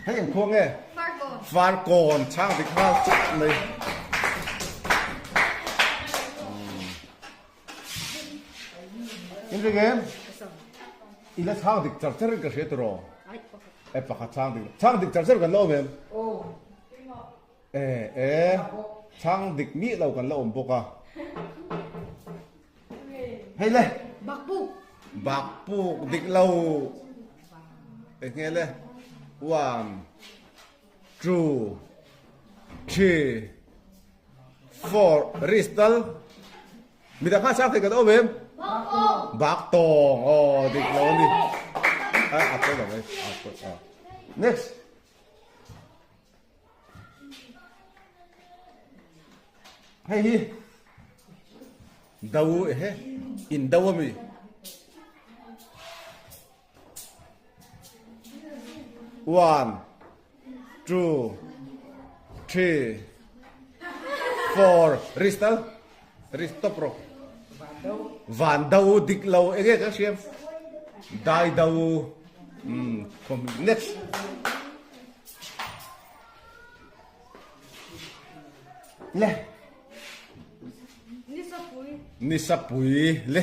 Hei eng khua nge? Farkawn. Farkawn chhang dik nghal chiah mai. In ring em? I la chhang dik char char in ka hria tiraw? E pakhat chhang dik. Chhang dik char char kan la awm em? E e chhang dik miah lo kan la awm bawk a. Hei le. Bakpuk. Bakpuk dik lo. Eng nge le? One, two, three, four. Ristal. Midang kha chang thei kan awm em? Baktawng. Aw dik lo a ni. A a pawi lo mai. A pawi a. Next. Hei hi do he in do ami. One, two, three, four. Ristal, ristop ro. Van do dik lo enge ka hriam. Dai do. Um, next. Le. Nisapui. Nisapui le.